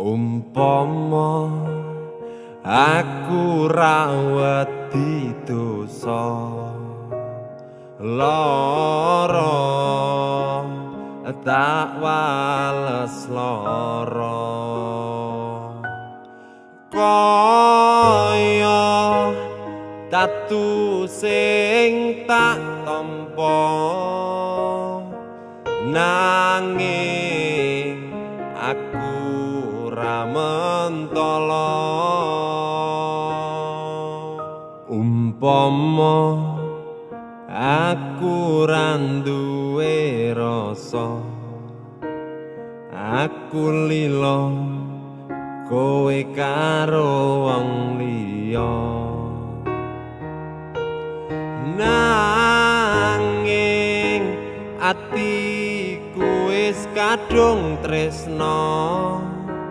Umpama aku ra wedi dosa lara, tak wales lara kaya tatu sing tak tampa, nanging aku ra mentala. Umpama aku ra duwe rasa, aku lila kowe karo wong liya, nanging atiku wis kadung tresna.